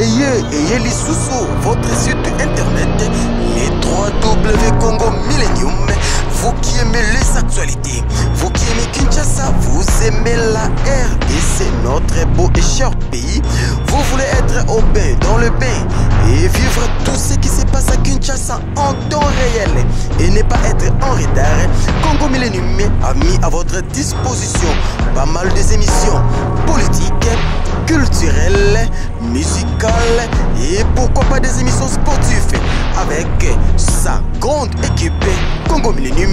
Eye, eye lisusu, votre site internet, les 3W Congo Millennium. Vous qui aimez les actualités, vous qui aimez Kinshasa, vous aimez la RDC, notre beau et cher pays. Vous voulez être au bain, dans le bain et vivre tout ce qui se passe à Kinshasa en temps réel et ne pas être en retard. Congo Millennium a mis à votre disposition pas mal des émissions politiques, culturelles, musicales et pourquoi pas des émissions sportives avec sa grande équipe Congo Millennium,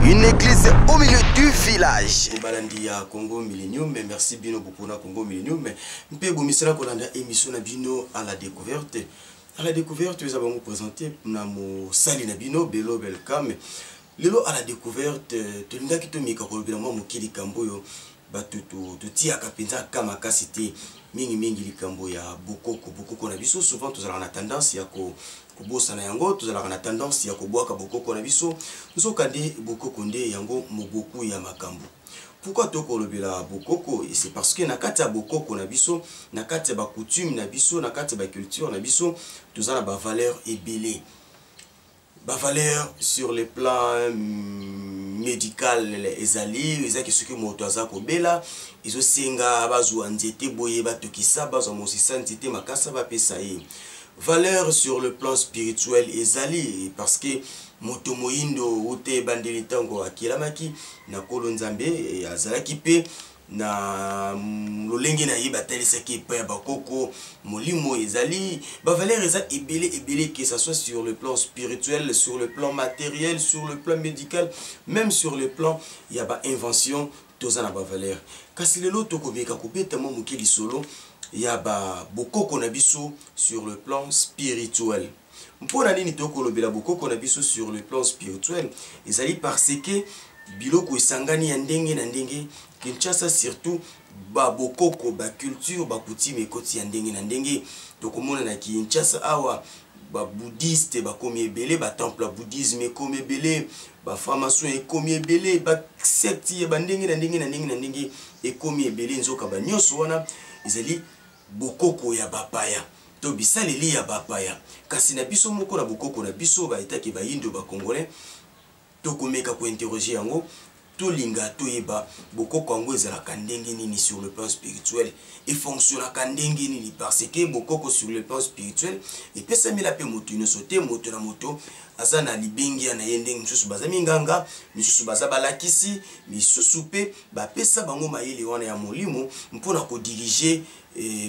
une église au milieu du village. Balandi ya Congo Millennium, merci bino bopona Congo Millennium mpe bomisala kolanda émission na bino à la découverte. À la découverte eza bango présenté na mosali na bino Belo Belkam. Lelo à la découverte tolingaki tomeka kolobela mwa moke likambo oyo bato totiaka mpenza ka makasi te, mingimingi likambo ya bokoko. Bokoko na biso souvent tozalaka na tendance ya kobosana yango, tozalaka na tendance ya kobwaka bokoko na biso, nzoka nde bokoko nde yango moboku ya makambo. Pourquoi tokolobela bokoko? Et c'est parce que na kati ya bokoko na biso, na kati ya bacoutume na biso, na kati ya baculture na biso, toza na bavaleur ebele. Bavaleur sur le plan médical ezali, ezaki soki moto aza kobela, ezosenga bazwa nzete boye, batokisa, bazwa mosisa nzete makasa bapesa ye. Valeur sur le plan spirituel ezali parce que moto moyindo ute ebandeli ntango akelamaki na Nkolo Nzambe, azalaki mpe na lolenge na ye batalisaki epai ya bakoko. Molimo ezali, bavaleur eza ebele ebele, que ça soit sur le plan spirituel, sur le plan matériel, sur le plan médical, même sur le plan ya bainvention, toza na bavaleur. Kasi lelo tokomeka kobeta mwa moke lisolo ya babokoko na biso sur le plan spirituel. Mpona nini tokolobela bokoko na biso sur le plan spirituel? Ezali parce que biloko esangani ya ndenge na ndenge. Kinshasa surtout, babokoko, baculture, bacoutume ekoti ya ndenge na ndenge. Tokomona na Kinshasa awa babouddhiste bakomi ebele, batemple ya bouddhisme ekomi ebele, bafranc-maçon ekomi ebele, basecte ya bandenge na ndenge na ndenge na ndenge ekomi ebele. Nzoka banyonso wana ezali bokoko ya bapaya to bisaleli ya bapaya. Kasi na biso moko na bokoko na biso baetaki bayindo bacongolais, tokomeka kointerroger yango, tolinga toyeba bokoko yango ezalaka ndenge nini sur le plan spirituel, efonctionnaka ndenge nini, parce que bokoko sur le plan spirituel epesamela mpe moto nyonso te. Moto na moto aza na libengia na ye ndenge misusu baza minganga, misusu baza balakisi, misusu mpe bapesa bango mayele wana ya molimo mpona kodiriger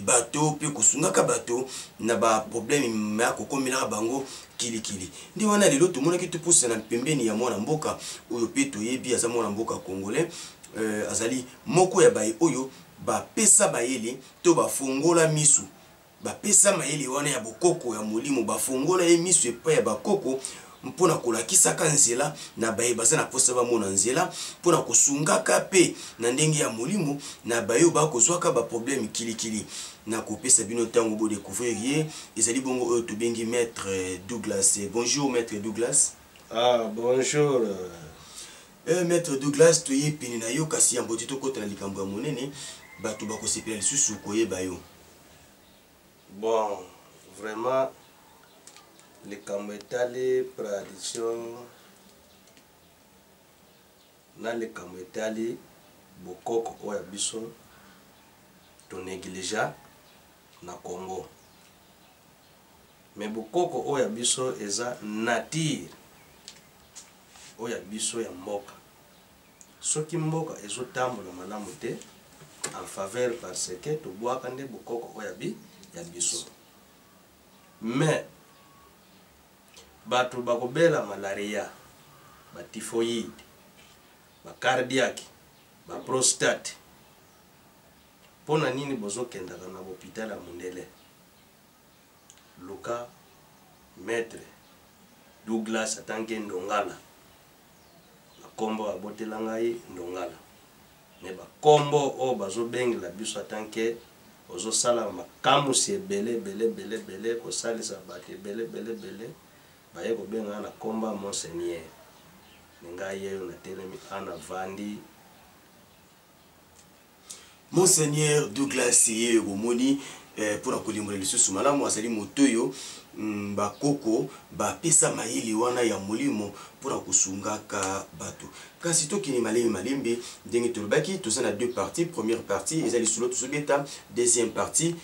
bato mpe kosungaka bato na baproblème ya kokomelaka bango kilikili. Nde wana lelo tomonaki topusana pembeni ya mwana mboka oyo mpe toyebi aza mwana mboka congolais, azali moko ya baye oyo bapesa mayele to bafongola misu, bapesa mayele wana ya bokoko ya molimo, bafongola ye misu epai ya bakoko mpona kolakisaka nzela na baye baza na posa bamona nzela, mpona kosungaka mpe na ndenge ya molimo na baye oyo bakozwaka baproblème kilikili. Na kopesa bino ntango bodécouvrir ye, ezali bongo oyo tobengi Maître Douglas. Bonjour Maître Douglas. Ah, bonjour. Maître Douglas, toye pene na yo, kasi yambo ti tokɔta na likambo ya monene, bato bakosepela lisusu koyeba yo. Bon, vraiment, likambo etali tradition na likambo etali bokoko oyo ya biso tonégligea na Congo. Mais bokoko oyo ya biso eza nature oyo ya biso ya mboka. Soki mboka ezotambola malamu te en faveur, parce que tobwaka nde bokoko oyo ya biso. Mais bato bakobela malaria, batyphoïde, bacardiaque, baprostate, mpo na nini bozokendaka na hôpital ya mondele? Luka Maître Douglas atanke Ndongala na nkombo abotela ngai Ndongala. Me bakombo oyo bazobengela biso, atanke ozosala makamusi ebele ebele ebele ebele, kosalisa bato ebele ebele ebele, baye kobenga na nkombo ya Monseigneur. Me ngai yeyo natelemi ana vandi. Monseigneur Douglas ye bomoni. Eh, mpo na kolimbola lisusu malamu, azali moto oyo bakoko bapesa mayele wana ya molimo mpo na kosungaka bato. Kasi tokende malembe malembe, ndenge tolobaki, toza na deux parties. Première partie eza lisolo tozobeta, deuxième partie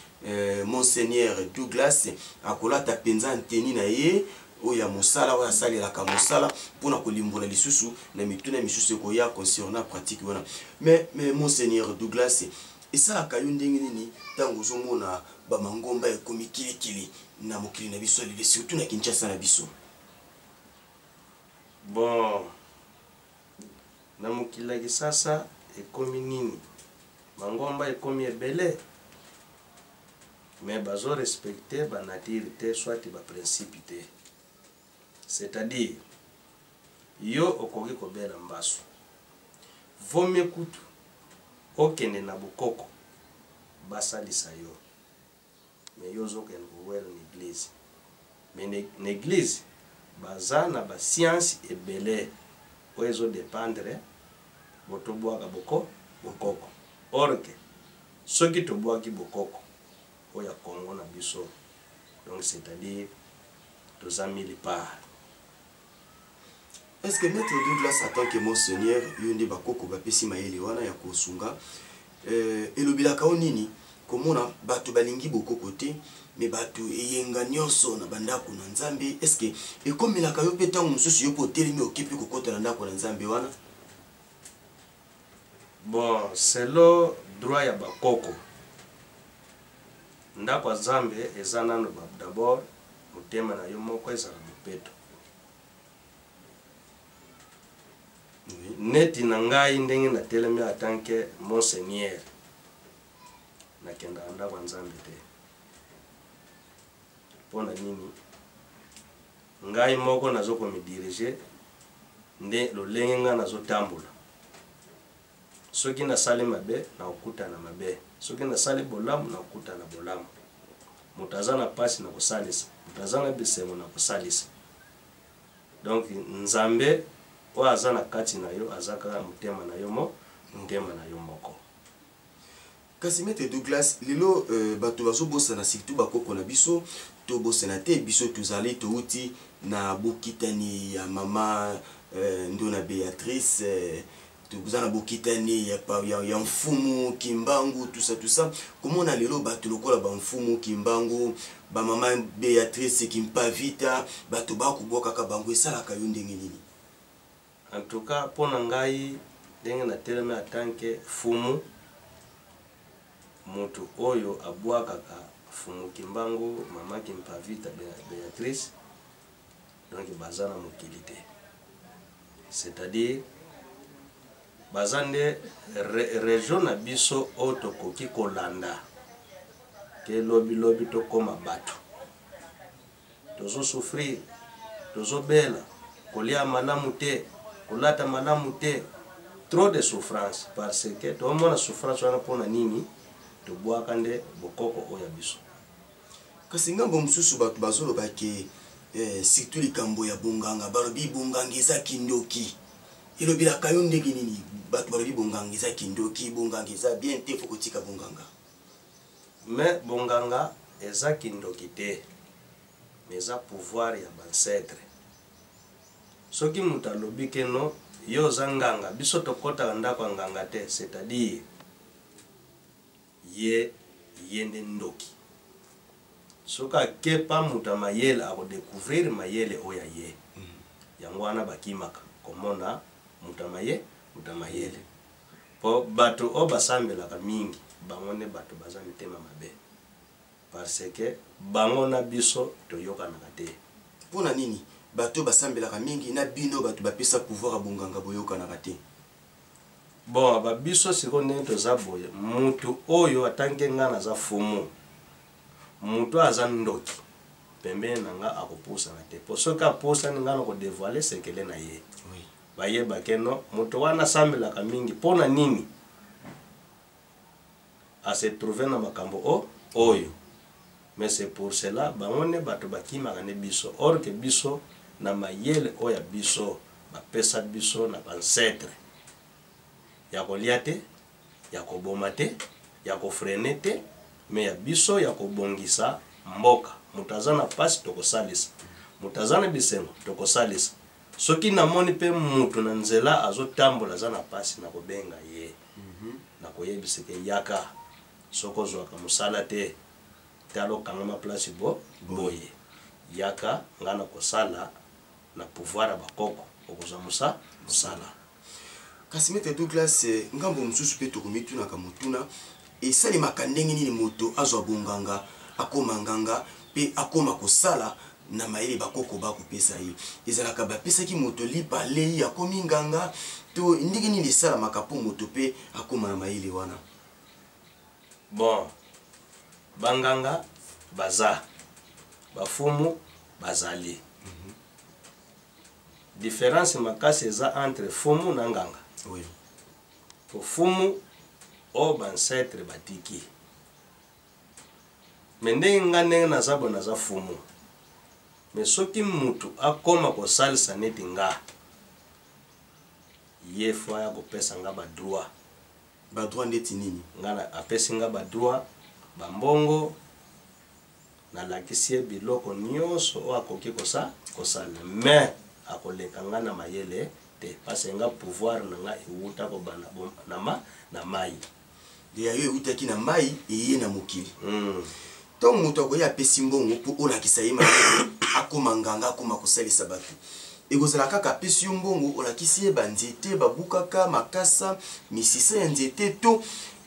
monseigneur Douglas akolata mpenza nteni na ye oyo ya mosala, oyo asalelaka mosala, mpona kolimbola lisusu na mituna misusu ekoya concernant pratique wana. Mais monseigneur Douglas, esalaka yo ndenge nini ntango ozomona bamangomba ekomi kilikili na mokili na biso lelo, surtout na Kinshasa na biso? Bon, na mokili ya Kisasa ekomi nini, mangomba ekomi ebele, mais bazorespecte banature te, soit baprincipe te. C'est-à-dire, yo okoki kobela mbasu, vomie kutu okende na bokoko basalisa yo, mais yo ozokende kowela na église. Mais na église baza na bascience ebele oyo ezodépendre bo tobwaka bokoko. Or que soki tobwaki bokoko oyo ya Congo na biso, donc c'est-à-dire toza mille part. Est ce que maître Douglas, en tant que monseigneur, yo nde bakoko bapesi mayele wana ya kosunga, elobelaka yo nini komona bato balingi bokoko te, mais bato eyenga nyonso na bandako na Nzambe? Est ce que ekomelaka yo mpe ntango mosusu yo mpe otelemi, okepi kokɔta na ndako na Nzambe wana? Bon, selon droit ya bakoko, ndako ya Nzambe eza nano d'abord motema na yo moko ezala bopeto. Neti na ngai, ndenge natelemi en tant que monseigneur, nakendaka ndako ya Nzambe te. Mpo na nini? Ngai moko nazokomidiriger nde lolenge ngai nazotambola. Soki nasali mabe, nakokutana mabe. Soki nasali bolamu, nakokutana bolamu. Moto aza na mpasi, na kosalisa. Moto aza na bisengo, na kosalisa. Donc Nzambe oyo aza na kati na yo aza kaka motema na yo motema na yo moko. Kasi maître Douglas, lelo bato bazobosana, surtout bakoko na biso. Tobosana te, biso tozali touti na bokitani ya mama Ndona Béatrice, toza na bokitani ya mfumu Kimbangu, tout ça, tout ça. Komona lelo bato lokola bamfumu Kimbangu, bamama Béatrice Kimpavita, bato bakobwakaka bango, esalaka yo ndenge nini? En tout cas, mpo na ngai, ndenge natelemi en tant que fumu, moto oyo abwakaka fumu Kimbangu, mama Kimpavita Béatrice, donc baza na mokili te. C'est-à-dire baza nde région na biso oyo tokoki kolanda ke lobilobi tokóma bato. Tozosouffrir, tozobela, kolia malamu te, kolata malamu te, trop de souffrance, parce que tomona souffrance wana mpona nini? Tobwaka nde bokoko oyo ya biso. Kasi ngambo mosusu, bato bazoloba ke surtout likambo ya bonganga, balobi bonganga eza kindoki. Elobelaka yo ndenge nini bato balobi bonganga eza kindoki, bonganga eza bien te, faut kotika bonganga? Mais bonganga eza kindoki te, mais eza pouvoir ya baancêtre. Soki moto alobi ke no, yo oza nganga, biso tokɔtaka ndako ya nganga te, c'est-à-dire ye nde ndoki. Soki akepa moto ya mayele, akodécouvrir mayele oyo ya ye. Yango wana bakimaka komona moto ya mayele, mpo bato oyo basambelaka mingi, bango nde bato baza mitema mabe, parce que bango na biso toyokanaka te. Mpo na nini bato oyo basambelaka mingi na bino bato bapesa pouvoir ya bonganga boyokanaka te? Bon, babiso sikoyo ndenge toza boye, mutu oyo atanke nga naza fumu, mutu oyo aza ndoki pembeni na nga akopusana te, po soki apusani, nga na kodévoiler sekele na ye. Bayeba ke no, moto wana asambelaka mingi, mpo na nini ase trouve na makambo oyo? Mais c'est pour cela bango nde bato bakimaka nde biso. Or que biso na mayele oyo ya biso bapesa biso na baancêtre, ya kolia te, ya koboma te, ya kofreiner te. Mais ya biso ya kobongisa mboka. Moto aza na pasi tokosalisa, moto aza na bisengo tokosalisa. Soki namoni mpe moto na nzela azotambola aza na pasi, nakobenga ye, nakoyebisa ke yaka, soki ozwaka mosala te, tala okangama place bo boye, yaka nga na kosala na pouvoir ya bakoko, okozwa mosala. Kasi Maître Douglas, ngambo mosusu mpe tokomitunaka motuna, esalemaka ndenge nini moto azwa bonganga, akoma nganga mpe akoma kosala na mayele bakoko bakopesa ye? Ezalaka bapesaki moto lipa alei akomi nganga, to ndenge nini esalamaka mpo moto mpe akoma na mayele wana? Bon, banganga baza, bafumu bazali. Différence makasi eza entre fumu na nganga. Po fumu oyo baancêtre batiki, me ndenge nga ndenge naza boye, naza fumu, me soki mutu akoma kosalisa neti nga, ye fo aya kopesa nga badroit. Badroit ndeti nini? Nga na apesi nga badroit, bambongo, nalakisi ye biloko nyonso oyo akoki kosala, mais akoleka nga na mayele te, parce nga pouvoir na nga ewuta kobanda na mai. Ya yo ewutaki na mai, eye na mokili. Ntango moto akoya apesi mbongo mpo olakisa ye mayele, akóma nganga, akóma kosalisa bato, ekozala kaka apesi yo mbongo, olakisi ye banzete babukaka, makasa, misisa ya nzete, to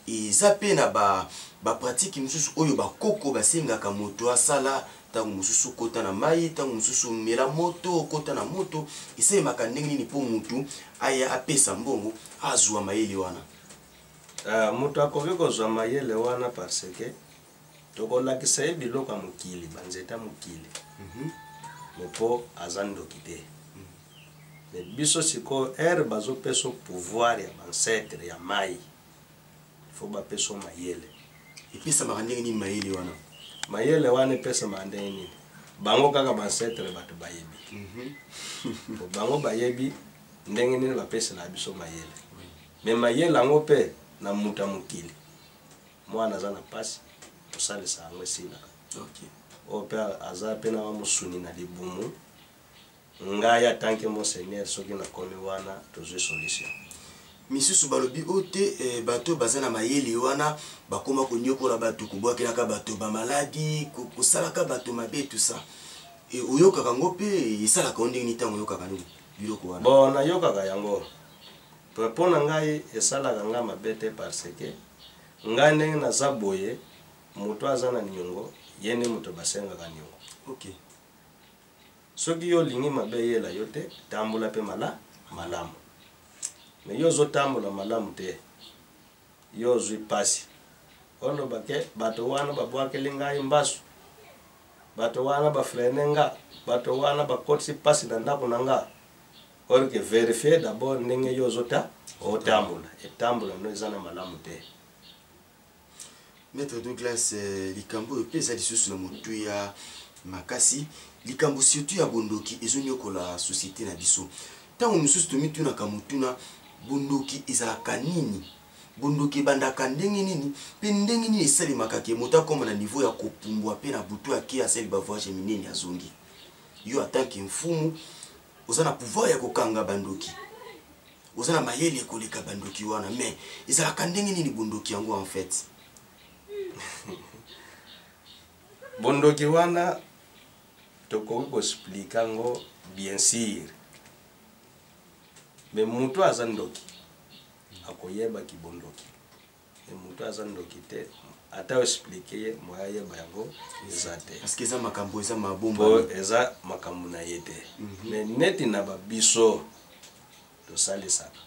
eza mpe na bapratique mosusu oyo bakoko basengaka moto asala? Ntango mosusu okota na mai, ntango mosusu mela moto, okota na moto. Esalemaka ndenge nini mpo motu aya apesa mbongo azwa mayele wana? Moto akoki kozwa mayele wana parce que tokolakisa ye biloko ya mokili, banzete ya mokili, me mpo aza ndoki te. Me biso sikoyo ere bazopesa pouvoir ya baancêtre ya mai, fo bapesa mayele. Epesamaka ndenge nini mayele wana? Mayele wana epesamaka ndenge nini? Bango kaka baancêtre bato bayebi. Po bango bayebi ndenge nini bapesela biso mayele. Me mayele yango mpe na moto ya mokili, mwana aza na mpasi, kosalisa yango esilaka. Oyo mpe aza mpe na mosuni na libumu, ngai en tant que monseigneur, soki nakomi wana, tozwi solution. Misusu balobi oyo te, bato baza na mayele wana bakóma konyokola bato, kobwakelaka bato bamaladi, kosalaka bato mabe, tout ça. Oyokaka yango mpe esalaka yo ndenge nini ntango oyokaka nini biloko wana? Bon, nayokaka yango, mpo na ngai esalaka ngai mabe te, parce que ngai ndenge naza boye, moto aza na niongo, ye nde moto basengaka niongo. Soki yo olingi mabe eyela yo te, tambola mpe malamu. Me yo ozotambola malamu te, yo ozwi mpasi, oloba ke bato wana babwakeli ngai mbasu, bato wana bafreiner nga, bato wana bakotisi mpasi na ndako na nga. Or que vérifie d'abord ndenge yo ozota otambola, etambola no eza na malamu te. Maître Douglas, likambo oyo mpe eza lisusu na motuya makasi, likambo surtout ya bondoki ezonyokola société na biso. Ntango mosusu tomitunaka motuna, bondoki ezalaka nini? Bondoki ebandaka ndenge nini mpe ndenge nini esalemaka ke moto akóma na niveau ya kopumbwa mpe na butu ake asali bavoyage minene, azongi? Yo en tant que mfumu, oza na pouvoir ya kokanga bandoki, oza na mayele koleka bandoki wana, mais ezalaka ndenge nini bondoki yango en fait? Bondoki wana tokoki koexpliquer yango bien sûr, mais moto aza ndoki akoyebaki bondoki, mais moto aza ndoki te, ata oexpliquer ye, moya ayeba yango eza te. Parce que eza makambo eza mabomba. Po eza makambo na ye te. Mais neti na babiso tosalisaka,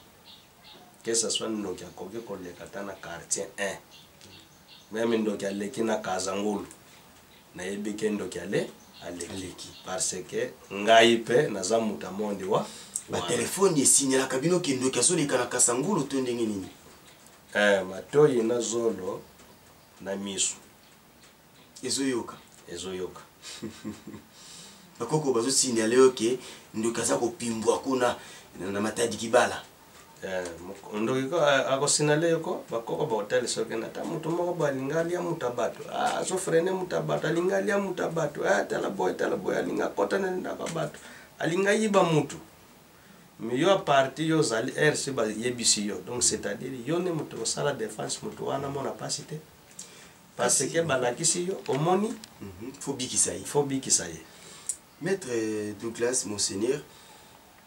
que ce soit ndoki akoki koleka ata na quartier 1, même ndoki aleki na Kazangulu, nayebi ke ndoki aleki, parce que ngai mpe naza moto ya mondi wa. Batelefone esignalaka bino ke ndoki azoleka na Kasangulu, to ndenge nini? Matoi na zolo na miso ezoyoka. Ezoyoka. Bakoko bazosignaler yo ke ndoki aza kopimbwa kuna na Matadi Kibala. Eh, ndoki ko eh, akosinale yo ko bakoko bakotalisa yo kende ata moto moko boye alinga alia moto ya bato ah, azofrene moto ya bato alinga alia moto ya bato ah, tala boye tala boye alinga akota na ndako ya bato alinga ayiba motu mais yo aparti yo ozali rc bayebisi yo donc c'est-à-dire yo nde moto osala défense moto wana mona mpasi te parce que balakisi yo omoni faut bikisa ye faut bikisa ye. Maître Douglas Monseigneur,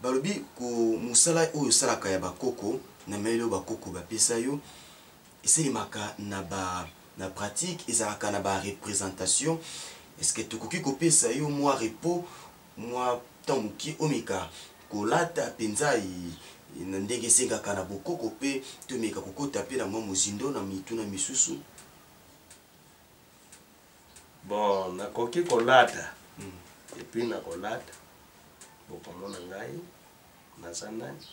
balobi ko mosala oyo osalaka ya bakoko na mayele oyo bakoko bapesa yo esalemaka na ba na pratique, ezalaka na ba représentation. Est-ce que tokoki kopesa yo mwa repos, mwa temps moke omeka kolata mpenza na ndenge esengaka na bokoko mpe tomeka kokota mpe na mwa mozindo na mituna misusu? Bon, nakoki kolata et puis nakolata bokomona ngai naza nani,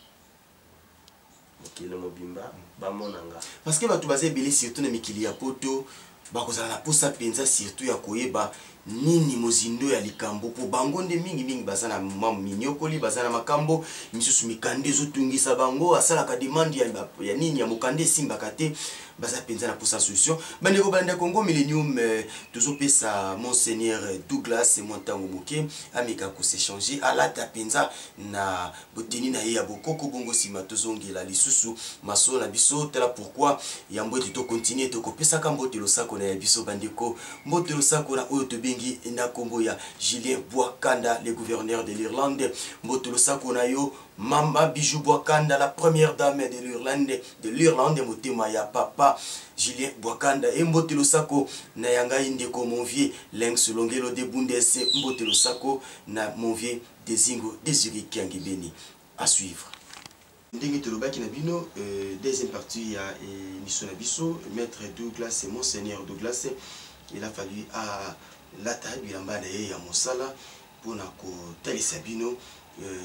mokili mobimba bamona nga. Parce que bato baza ebele surtout na mikili ya poto bakozala na posa mpenza surtout ya koyeba nini mozindo ya likambo, mpo bango nde mingimingi baza na mwa minyokoli, baza na makambo misusu, mikanda ezotungisa bango, asalaka demande ya nini ya mokanda esimbaka te, baza mpenza na posa solution. Bandeko balanda Congo Millennium, tozopesa Monseigneur Douglas mwa ntango moke ameka kosechange, alata mpenza na boteni na ye ya bokoko, bongo nsima tozongela lisusu masolo na biso. Tala pourquoi yambo ete tokontinue, tokopesaka mbote losako na ya biso bandeko, mbote losako na oyo tobengi na nkombo ya Julien Bwakanda, le gouverneur de l'Irlande, mbote losako na yo Mama Bijou Bwakanda, la première dame de l'Irlande, de l'Irlande, motema ya papa Julien Bwakanda, e mbote losako na ya ngai ndeko mon vieux Lenx Longelo de Bundes, mbote losako na mon vieux Dezingo Désiré Kiangebeni. À suivre. Ndenge tolobaki na bino, deuxième partie ya émission na biso, Maître Douglas, Monseigneur Douglas, il a fallu alata bilamba na ye ya mosala mpona kotalisa bino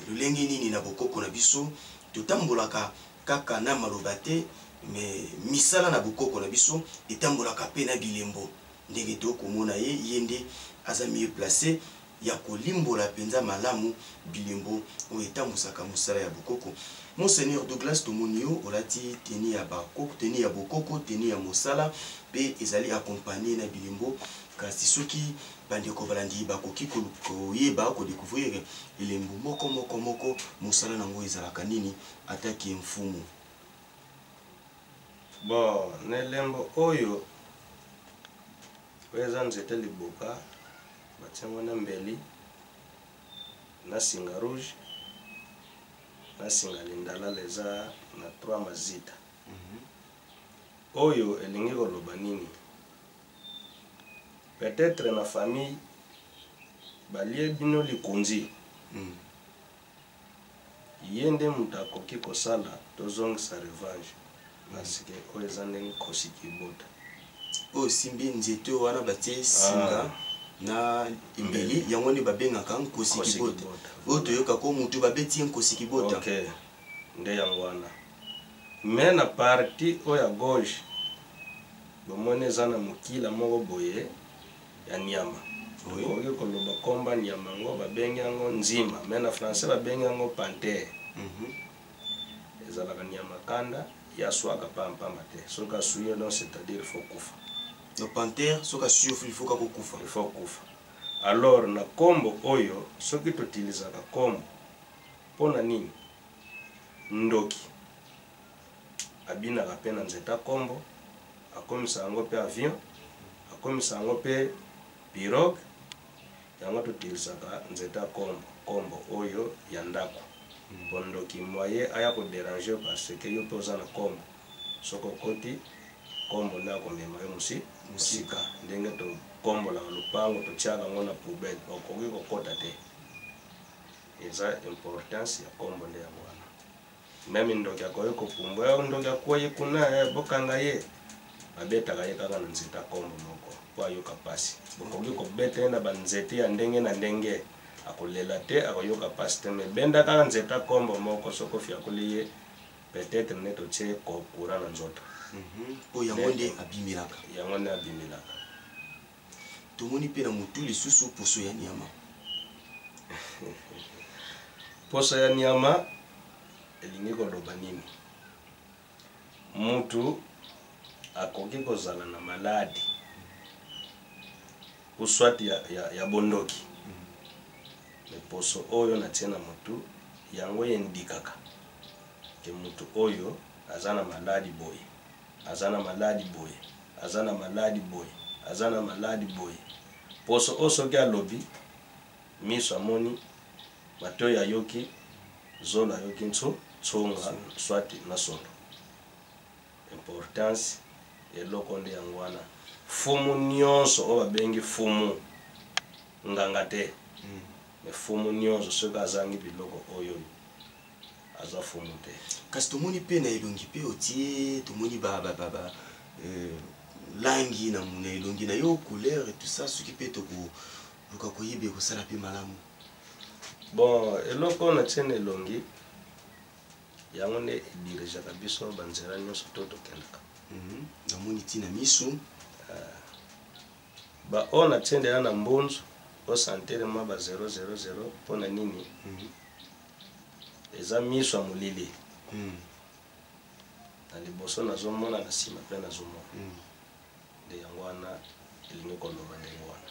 lolenge nini na bokoko na biso totambolaka kaka na maloba te, mais misala na bokoko na biso etambolaka mpe na bilembo. Ndenge tokomona ye, ye nde aza mieux placé ya kolimbola mpenza malamu bilembo oyo etambusaka mosala ya bokoko. Monseigneur Douglas, tomoni yo olati teni ya bakoko, teni ya bokoko, teni ya mosala mpe ezali accompagné na bilembo. Kasi soki bandeko balandi bakoki koyeba kodécouvrir elembo moko moko moko, mosala nango ezalaka nini ataki mfumu? Bon, na elembo oyo oyo eza nzete liboka, batiango na mbeli na singa rouge na singa lindalala, eza na 3 mazita. Oyo elingi koloba nini? Peut-être na famille balie bino likonzi, ye nde moto akoki kosala tozongisa revanche, parce que oyo eza ndenge nkosi kibota. Oyo simbi nzete wana batie singa na mbeli, yango nde babengaka nkosi kibota. Oyo toyoka ko mutu babeti ye nkosi kibota. Ok, nde yango wana. Mais na partie oyo ya gauche bomoni eza na mokila moko boye ya nyama. Okoki koloba komba nyama yango babengi yango nzima, mais na français babengi yango panthère. Ezalaka nyama kanda ya swaka pampamba te, soki asui yo donc c'est-à-dire il faut kufa. Donc panthère soki asui yo il faut kaka kufa. Il faut kufa. Alors na kombo oyo soki totilizaka kombo mpona nini? Ndoki abinaka mpe na nzeta kombo, akomisa yango mpe avion, akomisa yango mpe pirogue. Yango totilisaka nzeta kombo, kombo oyo ya ndako. Mpo ndoki moye aya kodéranger parce que yo mpe oza na kombo, soki okoti kombo nde akomema yo mosika. Ndenge tokombolaka lopango totiaka yango na poubelle, okoki kokota te. Eza importance ya kombo nde yango wana. Meme ndoki akoki kopumbwa, ndoki akwei kuna, bokanga ye, babetaka ye kaka na nzete ya kombo moko mpo ayoka pasi. Bokoki kobeta ye na banzete ya ndenge na ndenge, akolela te, akoyoka pasi te, mais benda kaka nzete ya kombo moko, soki ofiakoli ye peut-être nde totie courant na nzoto. Oyo yango nde abimelaka. Yango nde abimelaka. Tomoni mpe na motu lisusu poso ya nyama. Poso ya nyama elingi koloba nini? Mutu akoki kozala na maladi ou soit ya bondoki, mais poso oyo natie na motu yango endikaka ke motu oyo aza na maladi boye, aza na maladi boye, aza na maladi boye, aza na maladi boye. Poso oyo soki alobi, miso amoni, matoi ayoki, zolo ayoki, ntsu ntsonga soit na solo. Importance eloko nde yango wana. Fumu nyonso oyo babengi fumu, nganga te, mais fumu nyonso soki azangi biloko oyo, aza fumu te. Kasi tomoni mpe na elongi mpe otie, tomoni ba langi na elongi na yo, couleur et tout ça. Soki mpe tokoluka koyeba, ekosala mpe malamu. Bon, eloko oyo natie na elongi, yango nde edirigeaka biso banzela nyonso to tokendaka. Namoni ntina miso. Baoyo natie ndeya na mbunzu, osentir mwa ba 000. Mpona nini? Eza miso ya molili. Na liboso nazomona, na nsima mpe nazomona. Nde yango wana elingi koloba ndenge wana.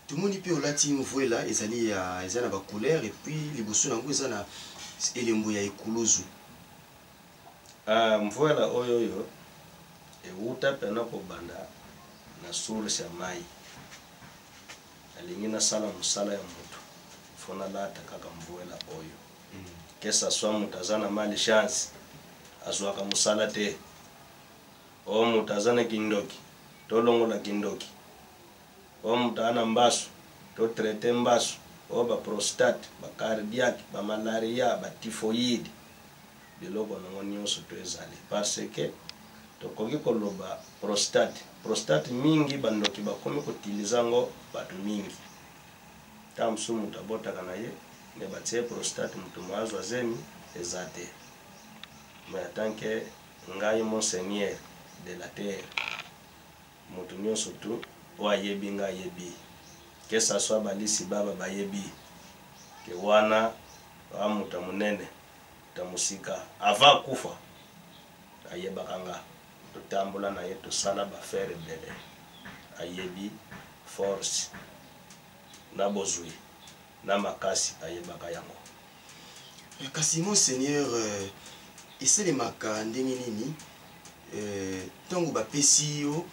Tomoni mpe olati mvuela, ezali ya, eza na bacouleur, et puis liboso na yango eza na elembo ya ekuluzu. Ah, mvuela oyo ewuta mpena kobanda na source ya mai. Nalingi nasala mosala ya motu, fo nalata kaka mvuela oyo. Que ça soit moto aza na malchance, azwaka mosala te, o moto aza na kindoki, tolongola kindoki, o moto aza na mbasu, totraite mbasu, o baprostate, bacardiaque, bamalaria, batyphoïde, biloko nango nyonso to ezali. Parce que tokoki koloba prostate, prostate mingi bandoki bakomi koutiliser yango. Bato mingi, ntango mosusu moto abotaka na ye, me batie prostate, moto mo azwa zemi eza te. Mais en tant que ngai monseigneur de la terre, moto nyonso tu oyo ayebi ngai ayebi, que ça soit balisi baba bayebi ke wana a moto ya monene ta mosika, avant akufa ayebaka nga, totambola na ye, tosala baaffaires ebele, ayebi force na bozwi na makasi, ayebaka yango. Kasi monseigneur, esalemaka ndenge nini ntango bapesi yo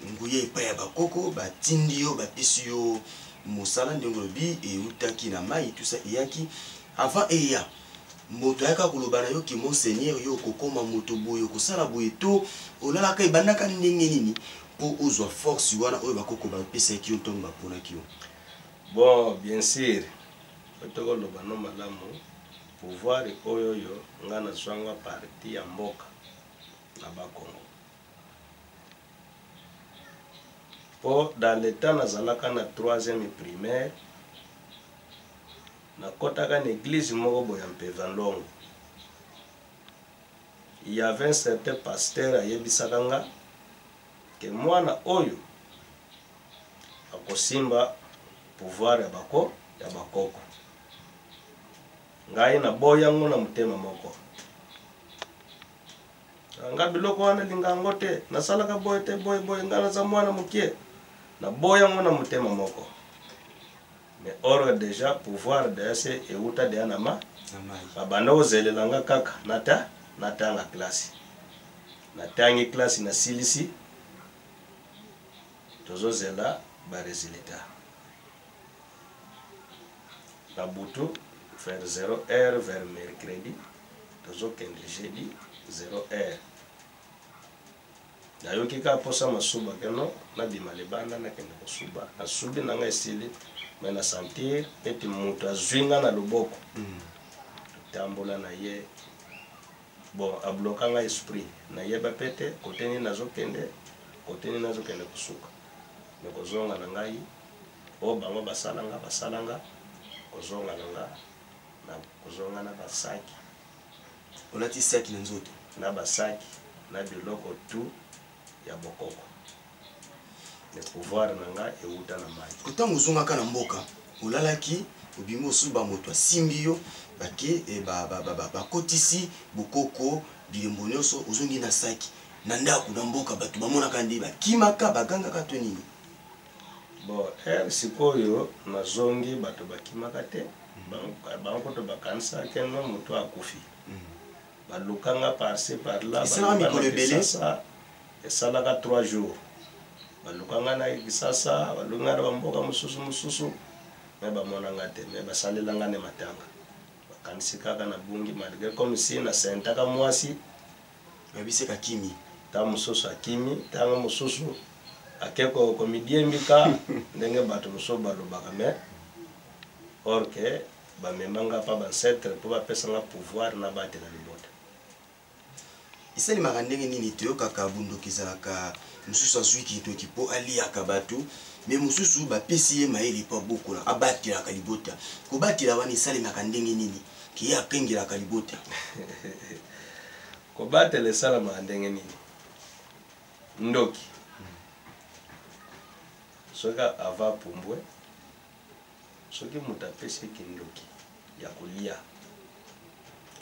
nguya epai ya bakoko, batindi yo, bapesi yo mosala ndenge olobi eutaki na mai, tout ça, eyaki avant eya, moto ayaka koloba na yo ke monseigneur, yo okokóma moto boye, okosala boye, to olalaka, ebandaka ndenge nini mpo ozwa force wana oyo bakoko bapesaki yo ntango baponaki yo? Bon, bien sûr, tokoloba no malamu, pouvoir oyo nga nazwanga parti ya mboka na Bakongo, mpo dans le temps nazalaka na troisième primaire, nakɔtaka na église moko boye ya Mpeva Ndongo. Il y avait un certain pasteur ayebisaka nga ke mwana oyo akosimba pouvoir ya bakoko. Ngai naboyi yango na motema moko. Nga biloko wana elinga yango te, nasalaka boye te, boye boye, ngai naza mwana mokie, naboyi yango na motema moko. Mais or déjà pouvoir deya se euta deya na ma Na mai. Babanda kozelela nga kaka nata natanga classe. Natangi classe, nasilisi, tozozela baresultat. Na butu vers 0 heure, vers mercredi, tozokende jeudi, 0 heure, nayoki kaka mposa masuba keno nabima libanda, nakende kosuba. Nasubi na ngai, esili, me na sentir ete moto azwi nga na loboko. Totambola na ye. Bon, abloka nga esprit, nayeba pe te kote nini nazokende, kote nini nazokende kosuka. Me kozonga na ngai, oyo bango basala nga, basala nga, kozonga na nga na kozonga na basaki. Olati saki na nzoto? Na basaki na biloko tu ya bokoko. Le pouvoir na nga euta na mai. Ntango ozongaka na mboka, olalaki, obimi, osuba, moto asimbi yo, bake bakotisi bokoko, bilembo nyonso, ozongi na saki. Na ndako, na mboka, bato bamonaka nde bakimaka, bagangaka to nini? Bon, heure sikoyo nazongi, bato bakimaka te. Bango kutu bakanisaka no moto akufi. Balukanga par-ci par-là. Esalaka mikolo ebele? Esalaka 3 jours. Balukanga na Kisasa, balukanga na bamboka mosusu mosusu, me bamonanga te. Me basalelanga nde matanga, bakanisi kaka nabungi, malgré comme si nasentaka mwasi. Babiseka kimi. Ntango mosusu akimi, ntango mosusu ake komidiembika, ndenge bato mosusu balobaka. Mais or que bamemanga mpa baancêtres mpo bapesanga pouvoir nabatela libota. Esalemaka ndenge nini? Toyokaka bondoki ezalaka, mosusu azwi kindoki mpo aliaka bato, me mosusu bapesi ye mayele mpo abokola, abatelaka libota. Kobatela wana esalemaka ndenge nini, ke ye akengelaka libota? Kobatela esalamaka ndenge nini? Ndoki soki ava pumbwe, soki moto apesi ye kindoki ya kolia,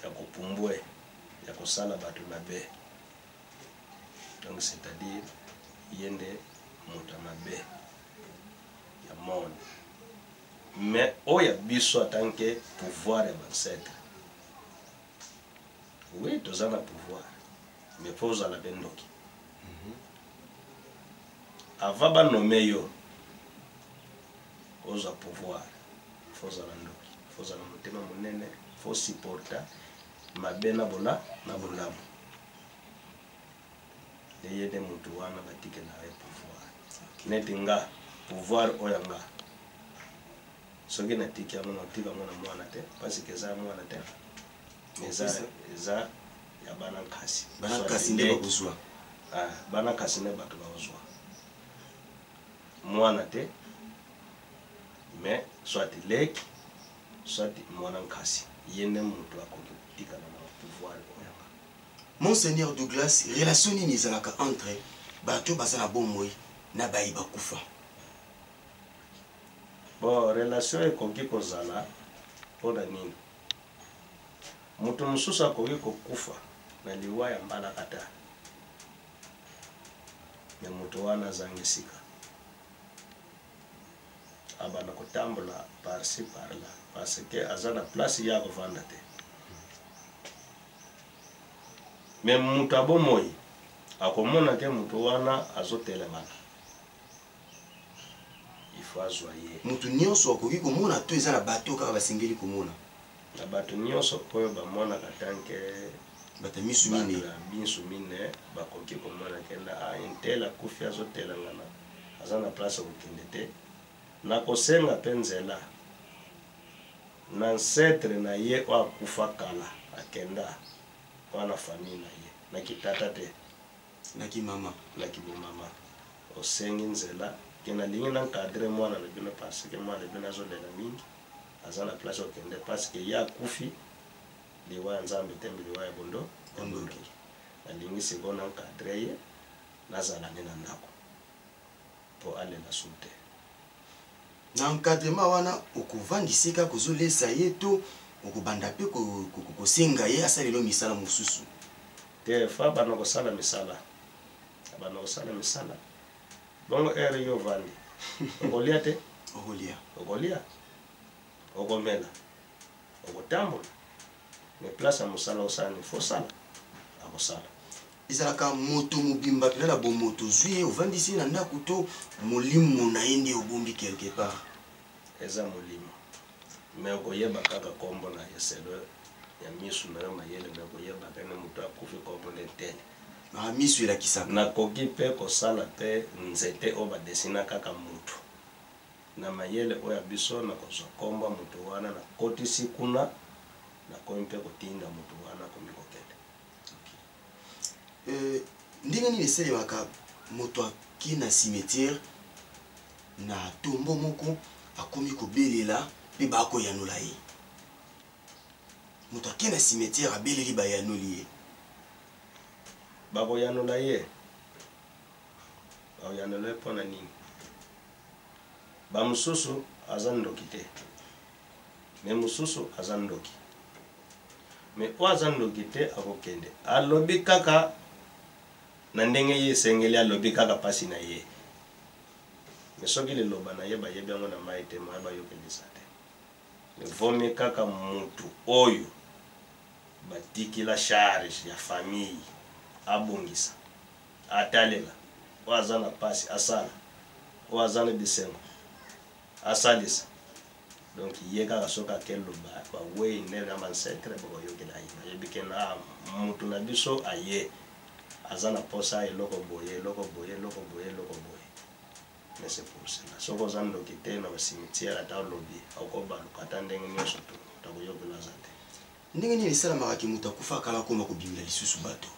ya kopumbwe, ya kosala bato mabe, donc c'est-à-dire ye nde moto ya mabe ya monde. Mais oyo ya biso en tant que pouvoir ya baancêtres, oui, toza na pouvoir, mais mpo ozala mpe ndoki, avant banommer yo ozwa pouvoir, faut ozala ndoki, faut ozala motema monene, faut supporter mabe na bola na bolamu. Nde ye nde motu wana batikelaka ye pouvoir. Neti nga, pouvoir oyo ya nga, soki natiki yango, natika yango na mwana te, parce que eza ya mwana te, eza ya bana nkasi. Bana nkasi nde bakozwa. Ah, bana nkasi nde bato bakozwa, mwana te, mais soit leki, soit mwana nkasi, ye nde moto akoki kotikala na pouvoir oyo yanga. Monseigneur Douglas, relation nini ezalaka entre bato baza na bomoi na bayi bakufa? Bon, relation ekoki kozala. Mpona nini? Moto mosusu akoki kokufa na liwa ya mbalakata, me moto wana azangi esika abanda kotambola par-ci par-là, parce que aza na place ya kovanda te. Me moto abomoi akomona ke moto wana azotelemana, il faut azwa ye. Moto nyonso akoki komona to eza na bato kaka basengeli komona? Na bato nyonso oyo bamonaka, tant que bato ya misu mine. Bato ya misu mine bakoki komona kenda un tel akufi, azotelangana, aza na place ya kokende te. Nakosenga mpe nzela na ancêtre na ye oyo akufa kala, akenda wana, famille na ye, na kitata te. Na kimama. Na kibomama. Osengi nzela ke nalingi na encadrer mwana na bino, parce que mwana na bino azolela mingi, aza na place okende, parce que ye akufi liwa ya Nzambe te, mbe liwa ya bondo ya bondoki. Nalingi sikoyo na encadrer ye, nazala ne na ndako mpo alela su te. Na encadrement wana, okovandisa kaka, kozolesa ye, to okobanda mpe kosenga ye asalelo misala mosusu? Te, fa banda kosala misala, abanda kosala misala. Bongo heure yo ovandi, okolia te? Okolia. Okolia, okomela, okotambola, mais place ya mosala osala ni fo sala, akosala. Ezalaka moto mobimba mpenza na bomoto, ozwi ye, ovandisi ye na ndako, to molimo na ye nde obombi quelque part? Eza molimo, mais okoyeba kaka nkombo na ye selon ya misu na yo, mayele na okoyeba kene moto akufi, nkombo nde tel. Ah, misu elakisaka. Nakoki mpe kosala mpe nzete oyo badesina kaka motu na mayele oyo ya biso, na kozwa nkombo ya moto wana, nakotisi kuna, nakomi mpe kotinda moto wana akomi kokende. Ndenge nini esalemaka moto ake na cimetière, na tombeau moko, akomi kobelela mpe bakoyanola ye? Moto ake na cimetière, abeleli, bayanoli ye? Bakoyanola ye, bakoyanola ye mpona nini? Bamosusu aza ndoki te, me mosusu aza ndoki. Me oyo aza ndoki te akokende, alobi kaka. Na ndenge ye esengeli alobi kaka pasi na ye. Mais soki liloba na ye bayebi yango na mayi te, moyen bayokela eza te. Mais vaut mieux kaka mutu oyo batikila charge ya famille abongisa, atalela oyo aza na pasi asala, oyo aza na bisengo asalisa. Donc ye kaka soki ake loba baweyi nde na bancetre bakoyokela ye, bayebi ke na mutu na biso aye aza na posa eloko boye, eloko boye, eloko boye, eloko boye. Mais c'est pour cela soki oza ndoki te na ba cimetière ata olobi okobaluka ata ndenge nyonso to moto akoyokela aza te. Ndenge nini esalamaka ke moto akufa kala akoma kobimela lisusu bato?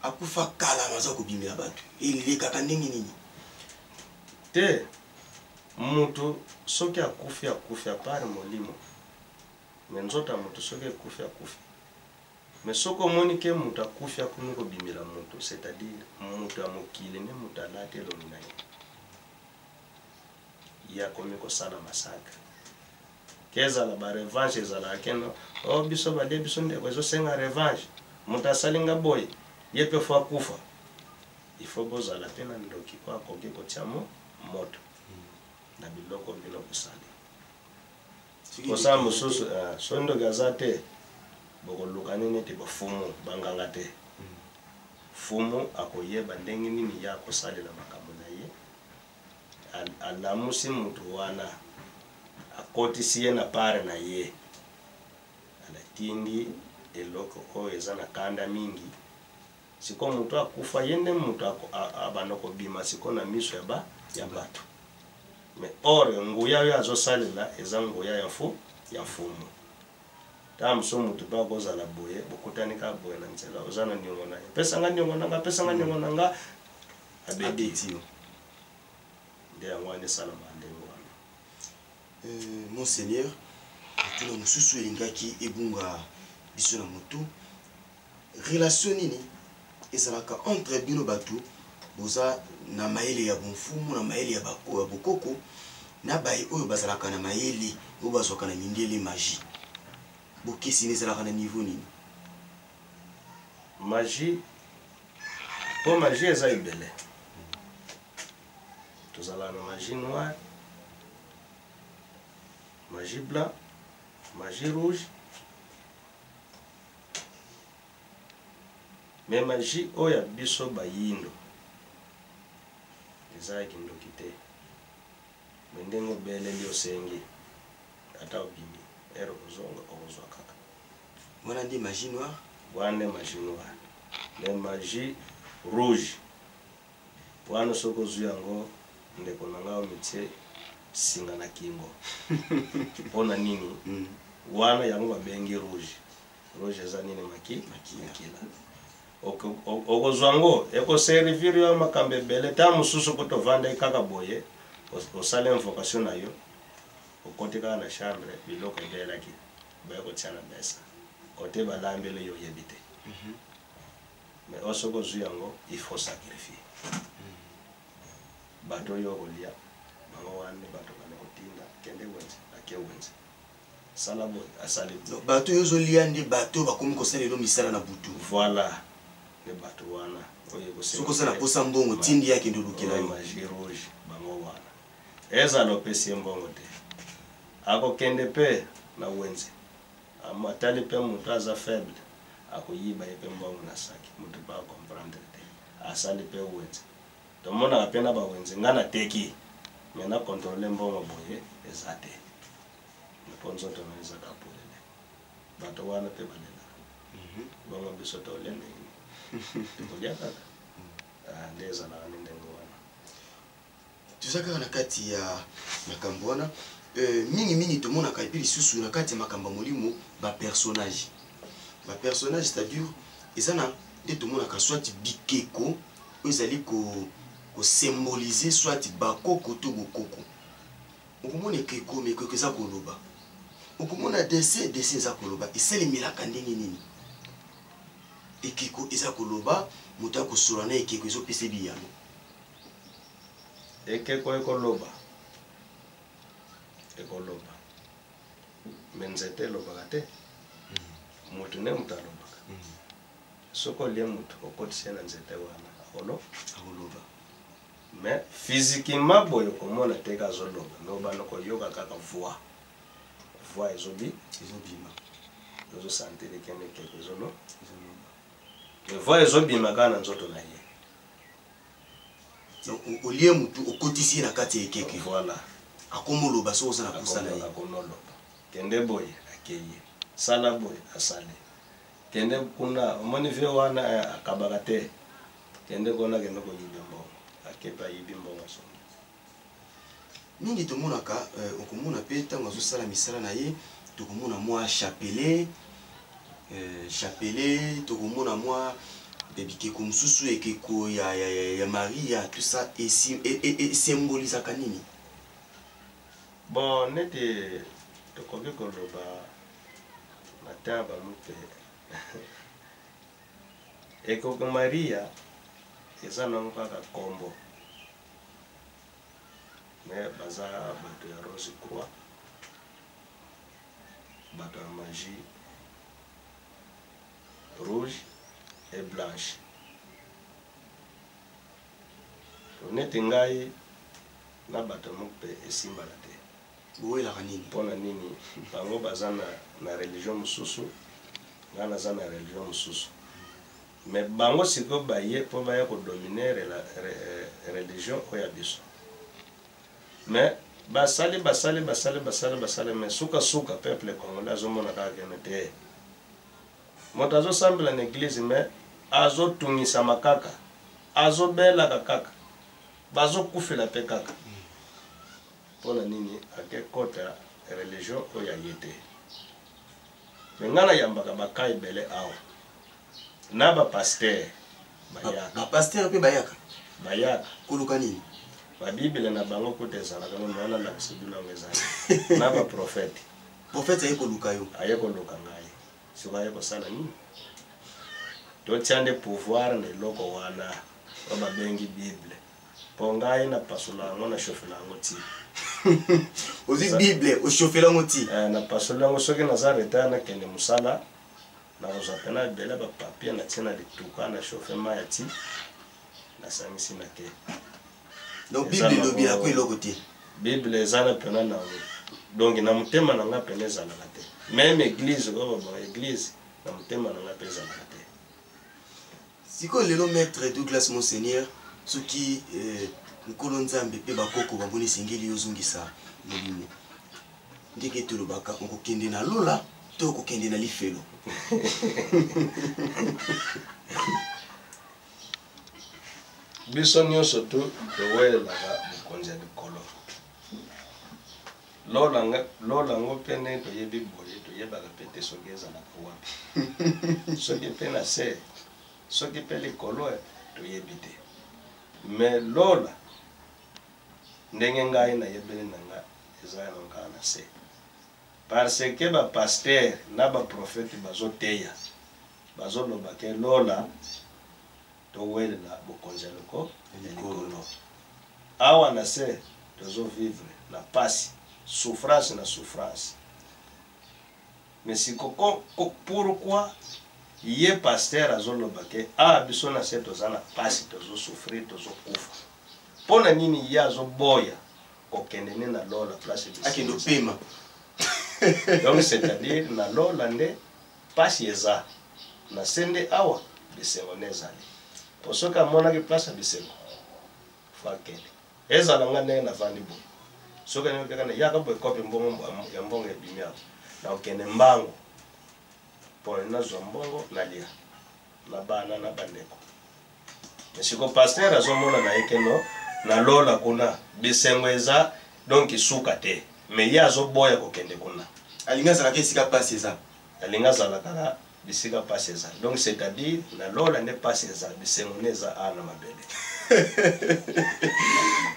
Akufa kala aza kobimela bato, elekaka ndenge nini? Te, moto soki akufi akufi apart molimo, mais nzoto ya moto soki ekufi akufi. Mais soki omoni ke moto akufi akomi kobimela moto, c'est-à-dire moto ya mokili nde moto alati elongi na ye, ye akomi kosala massacre. Ke ezala ba revanche ezalaka ke no, oh biso balie biso ndeko ezosenga revanche, moto asali nga boye ye pe fo akufa. Il faut bozala pe na ndoki oyo akoki kotia mo moto na biloko bino bosali. Kosala mosusu, soki ndoki aza te, bokoluka nini ete bafumu, banganga te. Fumu akoyeba ndenge nini ye akosalela makambo na ye. Alamusi moto wana, akotisi ye na part na ye, alatindi eloko oyo eza na kanda mingi. Sikoyo moto akufa, ye nde moto abanda kobima sikoyo na miso ya ba ya bato. Mais or nguya oyo azosalela eza nguya ya fu ya mfumu. Tango mosusu moto mpe akozala boye, bokutani kaka boye na nzela, oza na niongo na ye, pesa nga niongo na nga, pesa nga niongo na nga, abeti yo. Nde yango wana esalamaka ndenge wana. Monseigneur, motuna mosusu elingaki ebunga biso na motu. Relation nini ezalaka entre bino batu boza na mayele ya bonfumu, na mayele ya bokoko, na baye oyo bazalaka na mayele oyo bazwaka na mindele magie? Bokeseni ezalaka na niveau nini? Magie, po magie eza ebele. Tozalaka na magie noire, magie blanc, magie rouge. Mais magie oyo ya biso bayindo eza ya kindoki te. Mais ndenge obeleli osengi ata obimi heure okozonga okozwa kaka. Wana nde magie noire? Wana nde magie noire. Mais magie rouge wana soki ozwi yango ndeko na nga omitie singa na kingo. Pona nini? Wana yango babengi rouge. Rouge eza nini? Maki? Makila. Okozwa yango ekoservir yo makambo ebele. Ntango mosusu ko tovandaki kaka boye, osala invocation na yo, okoti kaka na chambre, biloko ebelaki baye kotia na mesa, kote balambeli yo oyebi te. Mais oyo soki ozwi yango, il faut sacrifier. Bato oyo okolia bango wana nde bato bana kotinda kende wenze, ake wenze, sala boye, asali boye. Bato oyo ozolia nde bato bakomi kosala elo misala na butu. Voilà, nde bato wana oyo ekosenga Soki oza na posa mbongo, tindi ye akende olukela yo. Magie rouge bango wana. Ezala opesi ye mbongo te, akokende pe na wenze, atali pe moto aza faible, akoyiba ye pe mbongo na saki, moto pe acomprendre te, asali pe wenze. Tomonaka pe na ba wenze, nga nateki mais na contrôler mbongo boye eza te, po nzoto na eza ka polele. Bato wana pe balelaka. Bongo biso tolia ndenge nini? Tokolia kaka. Nde ezalaka nde ndenge wana. Toza kaka na kati ya makambo wana. Mingi mingi tomonaka epi lisusu na kati ya makambo ya molimo ba personnage. Ba personnage, c'est-à-dire eza na nde tomonaka soit bikeko oyo ezali ko symboliser soit bakoko to bokoko. Okomona ekeko, mais ekeko eza koloba. Okomona dessin, dessin eza koloba. Esalemelaka ndenge nini? Ekeko eza koloba, moto akosola na ekeko ezopesa biyano. Ekeko ekoloba, ekoloba. Mais nzete elobaka te. Moto nde moto alobaka. Soki olie moto, okotisi ye na nzete wana, Akolo Akoloba. Mais physiquement boye okomona te ke azoloba, mais obanda koyoka kaka voix. Voix ezobi Ezobima. Ozosentir kende ekeko ezolo Ezoloba. Mais voix ezobima kaka na nzoto na ye. Donc olie mutu, okotisi ye na kati ya ekeke. Voilà. Akomoloba soki oza na posa na ye. Akomoloba. Kende boye, akei. Sala boye, asali. Kende kuna, omoni vie wana akabaka te. Kende kuna, kende koyiba mbongo. Akepe ayibi mbongo azongi. Mingi tomonaka, okomona mpe ntango azosala misala na ye, tokomona mwa chapelet, tokomona mwa bikeko mosusu, ekeko ya Maria, tout ça esembolisaka nini? Bon, neti tokoki koloba na temps ya bamupe, ekoko Maria eza nango kaka kombo, mais baza bato ya Rose Croix, bato ya magie rouge et blanche. Neti ngai na bato moko mpe esimbaka te. Bowelaka nini? Mpona nini? Bango baza na religion mosusu, ngai naza na religion mosusu, mais bango sikoyo baye mpo baya kodominer religion oyo ya biso. Mais basali, basali, basali, basali, basali, mais sukasuka peuple congolais azomona kaka kene te. Moto azosambela na église, mais azotungisama kaka, azobelaka kaka, bazokufela mpe kaka. Mpona nini? Ake kota religion oyo aye te. Me ngai nayambaka baka ebele awa na bapasteur bayaka. Bapasteur mpe bayaka? Bayaka. Koluka nini? Babibile na bango kuta ezalaka meme wana, lakisa bino yango ezali na baprofete. Prophète aye koluka yo? Aye koluka ngai. Soki aye kosala nini? Totia nde pouvoir na eloko wana oyo babengi Bible, mpo ngai napasola yango, nachauffela yango ti. Ozwi Bible, ochauffela yango ti? Napasola yango. Soki naza retard, nakende mosala, nakozwa mpena ebele bapapier, natie na lituka, na chauffe mai ya ti, nasangisi na te. Donc Bible elobi yako eloko te? Bible eza na mpena na, donc na motema na nga pene ezalaka te. Même église oyo babaka église, na motema na nga mpe ezalaka te. Sikoyo lelo, maître Douglas Monseigneur, soki Nkolo Nzambe mpe bakoko bamoni esengeli ozongisa molimo, ndenge tolobaka, okokende na lola to okokende na lifelo? Biso nyonso tu towelelaka bokonzi ya likolo. Lola yango mpe ndenge toyebi boye, toyebaka mpe te soki ezalaka wapi, soki mpe na se, soki mpe likolo, toyebi te. Mais lola, ndenge ngai nayebeli na nga, eza yango kaka na se, parce que bapasteur na baprofete bazoteya, bazoloba ke lola, towelela bokonzi ya likolo. Awa na se tozovivre na pasi, souffrance na souffrance. Mais siko pourquoi ye pasteur azoloba ke a biso na se toza na pasi, tozosouffrir, tozokufa? Mpo na nini ye azoboya kokende nde na lola, place? Akende opema. Donc c'est-à-dire na lola nde pasi eza, na se nde awa bisengo nde ezali. Po soki amonaki place ya bisengo, fo akende. Ezala nga ndenge navandi boye, soki alingi kaka yaka boye, kope mbongo ya mbongo ebimi awa, na okende mbango mpo nazwa mbongo, nalia na bana na bandeko. Siko pasteur azomona na ye keno na lola kuna bisengo eza, donc suka te, mais ye azoboya kokende kuna. Alingi azalaka esika pasi eza. Alingi azala kaka bisika pasi eza. Donc c'est-à-dire na lola nde pasi eza, bisengo nde eza awa na mabele.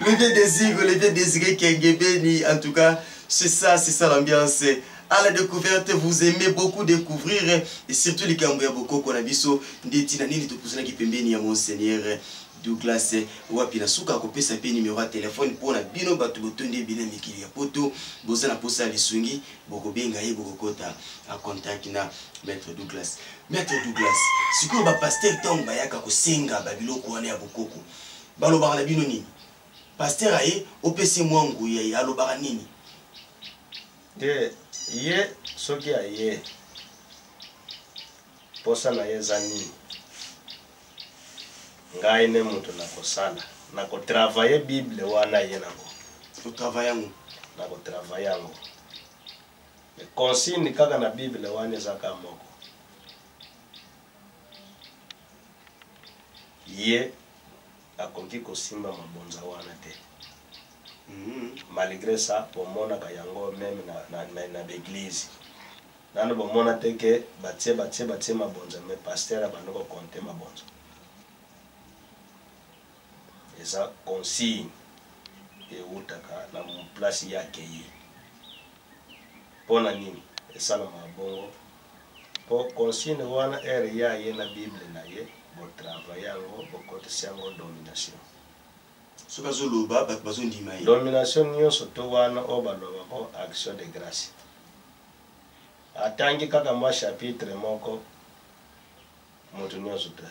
Le vieux Désir, le vieux Désiré Kengebeni, en tout cas, c'est ça l'ambiance. À la découverte, vous aimez beaucoup découvrir, et surtout les ya bokoko na biso, ndeti na nini tokusanaki pembeni ya Monseigneur. Douglas wapi na suka akopesa mpe numero ya telefone mpo na bino bato botondi ebele mikili ya poto boza na posa ya lisungi bokobenga ye bokokota a contact na maître Douglas. Maître Douglas, sikoyo ba pasteur ntango bayaka kosenga ba biloko wana ya bokoko balobaka na bino nini? Pasteur aye opesi mwa nguya ye alobaka nini? Te ye soki aye posa na ye eza nini? Ngai nde moto nakosala, nakotravaille bible wana ye nango. Otravaille yango? Nakotravaille yango. Mais consigne kaka na bible wana eza kaka moko. Ye akoki kosimba mabonza wana te. Malgre ça bomonaka yango meme na, na, na, na baeglise. Nanu bomona te ke batie batie batie mabonza mais pasteur abandi ko compter mabonza. Eza consigne ewutaka na place ye akeyi. Pona nini esalamaka bongo? Po consigne wana heure ye aye na bible na ye bo travailler yango bokotisi yango domination. Soki azoloba bato bazondima ye. Domination nionso to wana oyo balobako action de grace. Atangi kaka mwa chapitre moko, moto nyonso te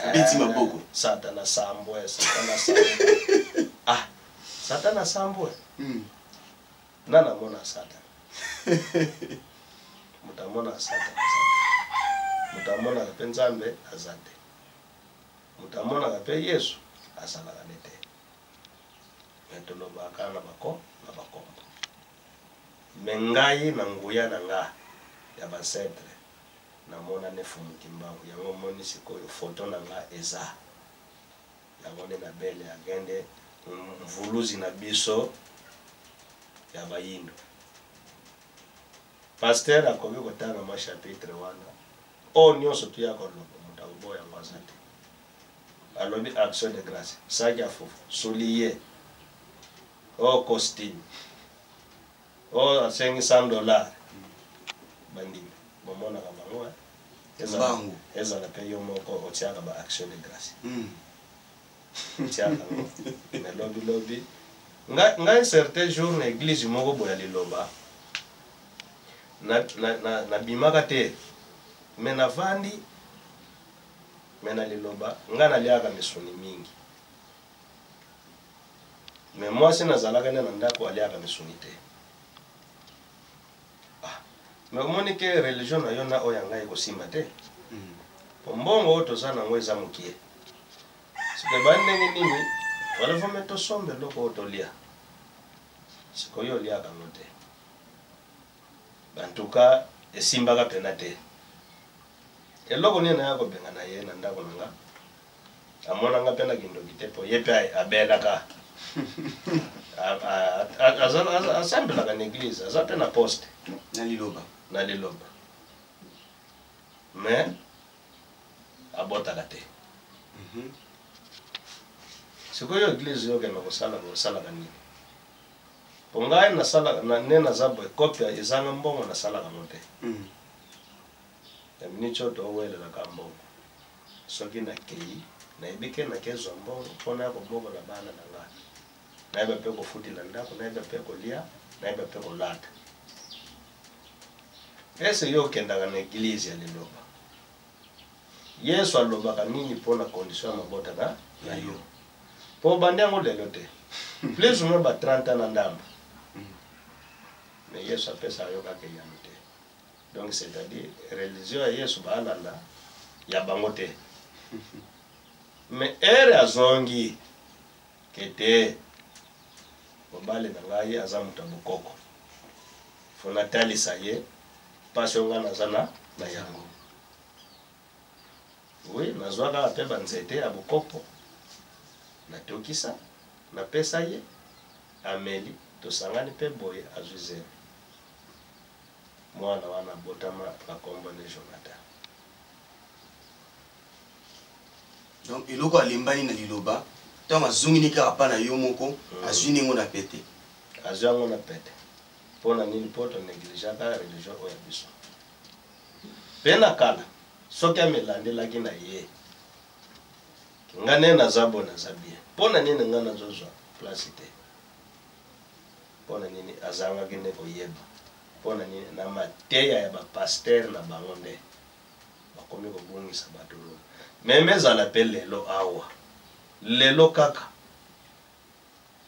abeti maboko. Satana sambwe, satana sambwe. Ah, satana sambwe. Nani amona satana? Moto amona satana aza te. Moto amonaka mpe Nzambe aza te. Moto amonaka mpe Yesu azalaka ne te. Mais tolobaka kaka na bako na bakombo. Mais ngai na nguya na nga ya ba ancetres na mona nde Mfumu Kimbangu yango omoni sikoyo photo na nga eza yango nde na bele agende mvuluzi na biso ya bayindo. Pasteur akoki kotanga mwa chapitre wana oyo nionso tu ya koloba moto akoboya yango aza te. Alobi action de grace, saki ya fufu, soulier, oh costume. Oh asengi 100 dollars. Bandimi bomonaka bango eh? Ezala, ezala pe yo moko otiaka ba action de grâce. Otiaka yango. Mais lobi lobi ngai ngai certain jour na église moko boya liloba na na na nabimaka te mais navandi mais na liloba ngai naliaka misuni mingi. Mais mwasi nazalaka nde na ndako aliaka misuni te. Ah, mais omoni ke religion na yo na oyo ya ngai ekosimba te. Po mbongo oyo toza nango eza mokie. Sikoyo ba ndenge nini wala vaut mieux tosomba eloko oyo tolia. Sikoyo oliaka yango te. En tout cas esimbaka pena te. Eloko nini naya kobengana ye na ndako na nga? Amona nga pe na kindoki te po ye pe abelaka. Asambelaka na eglise, aza pe na poste. Na liloba. Na liloba. Mais abotaka te. Sikoyo eglise yo okenda kosala osalaka nini? Po ngai nasalaka na, ne naza boye copie ezanga mbongo nasalaka ngo te. Na minute oyo towelelaka mbongo. Soki nakeyi, nayebi ke nakezwa mbongo po naya kobokola bana na nga. Nayeba pe kofutela ndako, nayeba pe kolia, nayeba pe kolata. Est-ce yo okendaka na eglise ya liloba? Yesu alobaka nini po na condition ya mabota na, na yo? Po obandi yango lelo te. Plus ou moins ba 30 ans na ndambo. Mais Yesu apesaka yo kaka eyano te. Donc c'est à dire religion ya Yesu baalanda ya bango te. Mais heure azongi ke te mobali na ngai aza moto ya bokoko. Faut natalisa ye pasi oyo ngai naza na na yango. Oui, nazwa kaka pe ba nzete ya bokoko natokisa napesa ye ameli tosangani pe boye azwi zemi. Mwana wana abotama na kombo ne Jonathan. Donc eloko alembani na liloba ntango azongi ne kaka pa na yo moko azwi nengo na pete. Azwi yango na pete. Mpo na nini? Mpo to negligeaka religion oyo ya biso. Mpe na kala soki amilandelaki na ye. Nga nde naza boye, naza bien. Mpo na nini nga nazozwa place te? Mpo na nini azangaki nde koyeba? Mpo na nini na mateya ya bapasteur na bango nde bakomi kobungisa bato lola? Meme ezala mpe lelo awa, lelo kaka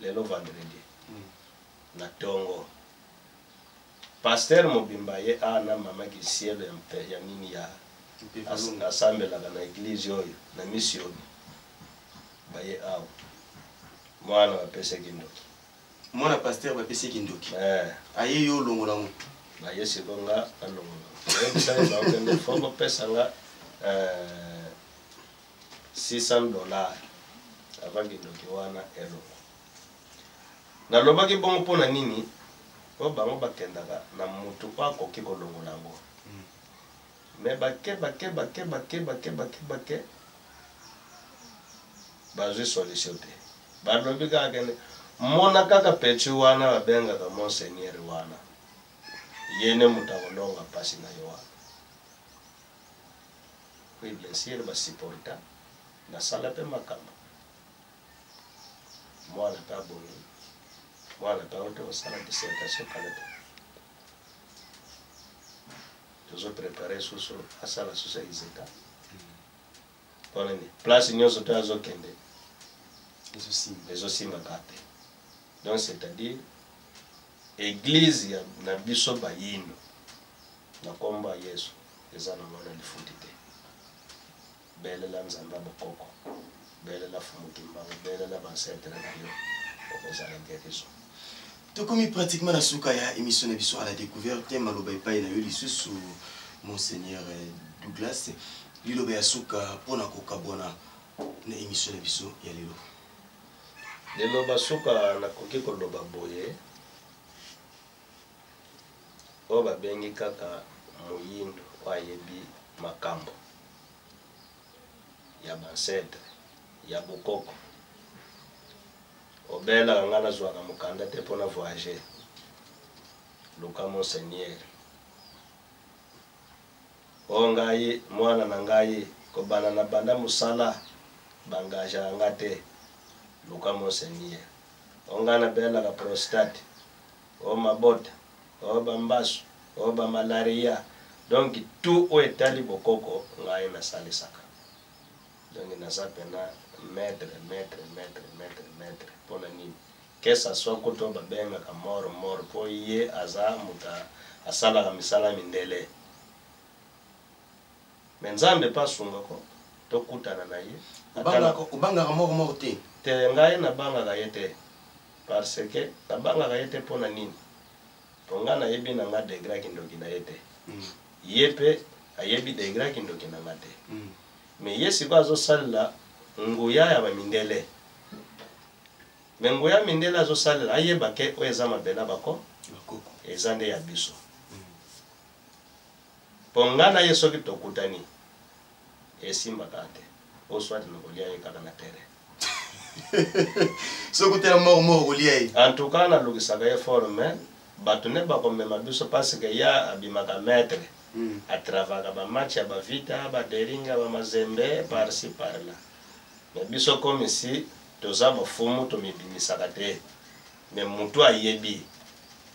lelo vendredi na tongo, pasteur mobimba ye a na mama Kisielo ya mpe ya nini ya asambelaka na église oyo na misioni, baye awa, mwana bapesaki ndoki. Mwana pasteur bapesaki ndoki? Eh. Aye yo olongola ngo? Baye siko nga nalongola. Oyebisaki bango kende fo bopesa nga $600 avant kindoki wana elongo. Nalobaki bongo mpo na nini? Mpo bango bakendaka na mutu oyo akoki kolongola yango. Mais bake, bake, bake, bake, bake, bake, bake, bazwi solution te. Balobi kaka kende mona kaka petit wana babengaka monseigneur wana, ye nde moto akolonga mpasi na ye wana. Oui, bien sûr, basupporta, nasala mpe makambo, mwana mpe abongi, mwana mpe auti kosala dissertation kala te, tozoprépare susu asala susu ya ISEKA. Mpo nini? Place nyonso to azokende ezosimbaka te. Donc c'est-à-dire église ya na biso bayindo na nkombo ya Yesu eza na mwana lifuti te. Belela Nzambe ya bokoko, belela Fumu Kimbangu, belela baancêtres na yo, okozala guérison. Tokomi pratiquement na suka ya émission na biso à la découverte. Maloba epai na yo lisusu, monseigneur Douglas, liloba ya suka mpona kokabwana na émission na biso ya lelo. Liloba suka nakoki koloba boye: oyo babengi kaka moyindo oyo ayebi makambo ya baancêtres ya bokoko, obelaka nga nazwaka mokanda te mpona voyager, luka monseigneur. Oyo ngai mwana na ngai kobanda na banda mosala baengagaka nga te, luka monseigneur. O ngai nabelaka prostate, o mabota, o bambasu, o bamalaria, donc tout oyo etali bokoko ngai nasalisaka. Donc naza pena maître, maître, maître, maître, maître. Mpona nini? Que ça soit kutu oyo babengaka mort mort, mpo ye aza moto asalaka misala mindele, mais Nzambe mpe asungako tokutana na ye. Obangaka mort mort te? Te, ngai nabangaka ye te, parce que nabangaka ye te mpo na nini? Mpo ngai nayebi na nga degré ya kindoki na ye te. Ye mpe ayebi degré ya kindoki na nga te. Mais ye sikoyo azosalela nguya ya bamindele, mais nguya mindele azosalela, ayeba ke oyo eza mabele bako eza nde ya biso. Mpo nga na ye soki tokutani esimbaka te, oswati na kolia ye kaka na terrain. Soki otela mort mort, kolia ye? En tout cas nalukisaka ye fort, mais bato nde bakomema biso, parce que ye abimaka maître, atravaka bamatch ya bavita, baderinga, bamazembe, par-ci par-là. Mais biso comme si toza bafumu, tomibimisaka te. Mais motu ayebi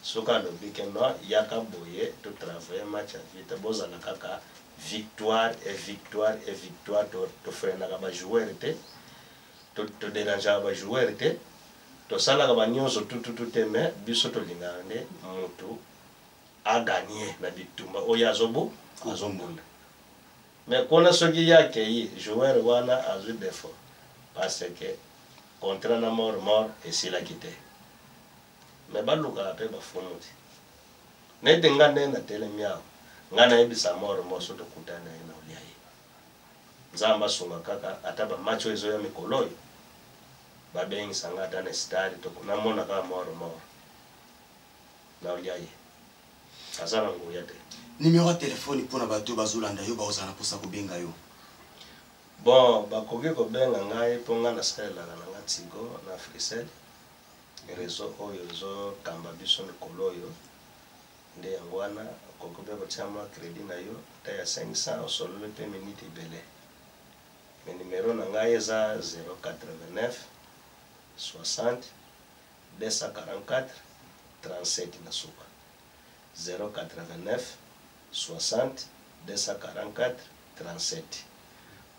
soki alobi ke non, yaka boye totravaille match ya vita, bozala kaka victoire et victoire et victoire. Tofreinaka bajoueur te, todérangeaka bajoueur te, tosalaka banyonso tututu te. Mais biso tolingaka nde motu aganye na bitumba oyo azobu azobunda. Mais kuna soki ye akei, joueur wana azwi défaut parce que contrat na mort mort esilaki te. Mais balukaka mpe bafumu te. Neti nga nde natelemi awa, nga nayebisa mort mort, so tokutani na ye na olia ye. Nzambe asunga kaka ata bamatch oyo ezoya mikolo oyo, babengisa nga ata na stade, namona kaka mort mort na olia ye, aza na nguya te. Numéro ya telefone mpona bato oyo bazolanda yo, bakozala na mposa kobenga yo? Bon, bakoki kobenga ngai mpo ngai nasalelaka na nga Tigo na Africell, réseau oyo ezokamba biso mikolo oyo nde yango wana. Okoki mpe kotia mwa crédit na yo ata ya 500, osololi mpe minute ebele. Mais numero na ngai eza 089 60 244 37 na suka. 089 60 244 37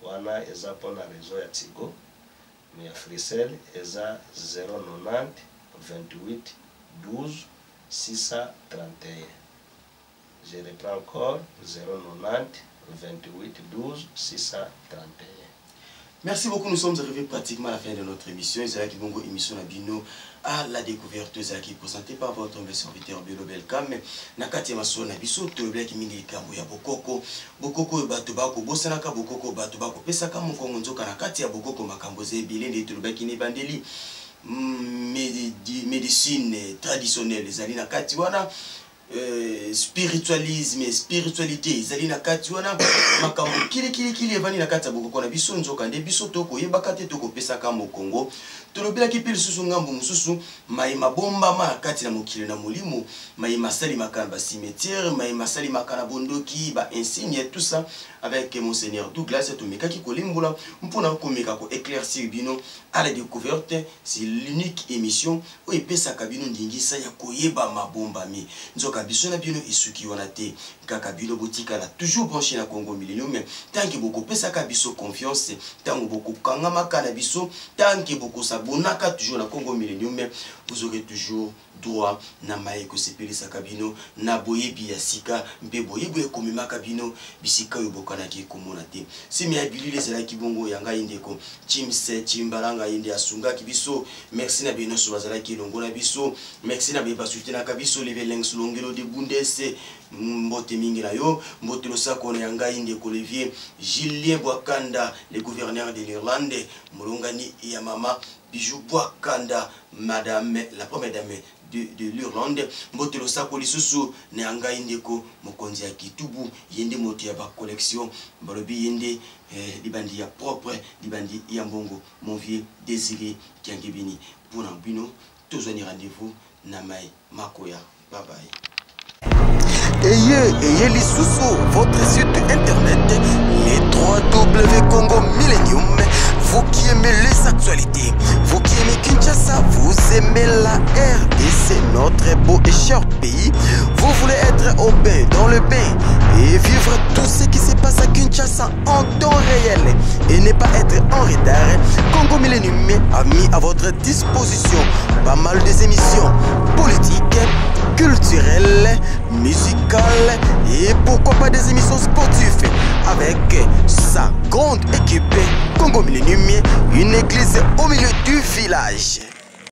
wana eza mpona réseau ya Tigo, mais ya Africell eza 090 28 12 631. Je reprends encore: 090 28 12 631. Merci beaucoup, nous sommes arrivés pratiquement à la fin de notre émission. Ezalaki bongo émission na bino à la découverte, ezalaki présenté par votre humble serviteur Belo Belkam. Na kati ya masolo na biso, tolobelaki mingi likambo ya bokoko. Bokoko oyo bato bakobosanaka, bokoko bato bakopesaka mokongo, nzoka na kati ya bokoko makambo eza ebele. Nde tolobaki na ebandeli, médecine traditionnelle ezali na kati wana, spiritualisme, spiritualité ezali na kati wana, makambo kilikilikili evandi na kati ya bokoko na biso, nzoka nde biso tokoyebaka te, tokopesaka mokongo. Tolobelaki mpe lisusu ngambo mosusu, maye mabombama na kati na mokili na molimo, maye masalimaka na bacimetière, maye masalimaka na bondoki, bainsigne, tout ça avec monseigneur Douglas. Tomekaki kolimbola mpona komeka koéclaircir bino. À la découverte, c'est l'unique émission oyo epesaka bino ndingisa ya koyeba mabombami. Nzoka biso na bino esuki wana te, kaka bino botikala toujours branché na Congo Millennium. Tant que bokopesaka biso confiance, ntango bokokangamaka na biso, tant que bokosabonaka toujours na Congo Millennium, vous aurez toujours droit na maye kosepelisaka bino na boyebi ya sika mpe boyebi ekomemaka bino bisika oyo bokanaki komona te. Nsima ya bilili ezalaki bongo ya ngai ndeko Chims Chimbalanga, ye nde asungaki biso. Merci na bino nyonso bazalaki elongo na biso. Merci na baye basutenaka biso. Levelings Longelo de Bundes, mbote mingi na yo. Mbote losako na ya ngai ndeko Levier Julien Bwakanda, le gouverneur de l'Irlande, molongani ya mama Bijou Bwakanda, madame la première dame de l'Irlande. Mbote losako lisusu na ya ngai ndeko mokonzi ya Kitubu, ye nde moto ya bacollection, balobi ye nde libandi ya propre, libandi ya mbongo, mon vieux Désiré Kiangebini. Mpona bino, tozwani rendez-vous na mai makoya. Bye bye. Ayez, ayez lisusu, votre site internet, les 3W Congo Millennium. Vous qui aimez les actualités, vous qui aimez Kinshasa, vous aimez la RDC, notre beau et cher pays. Vous voulez être au bain, dans le bain et vivre tout ce qui se passe à Kinshasa en temps réel et ne pas être en retard. Congo Millennium a mis à votre disposition pas mal des émissions politiques, culturelles, musicales et pourquoi pas des émissions sportives avec sa grande équipe. Congo Millennium, une église au milieu du village.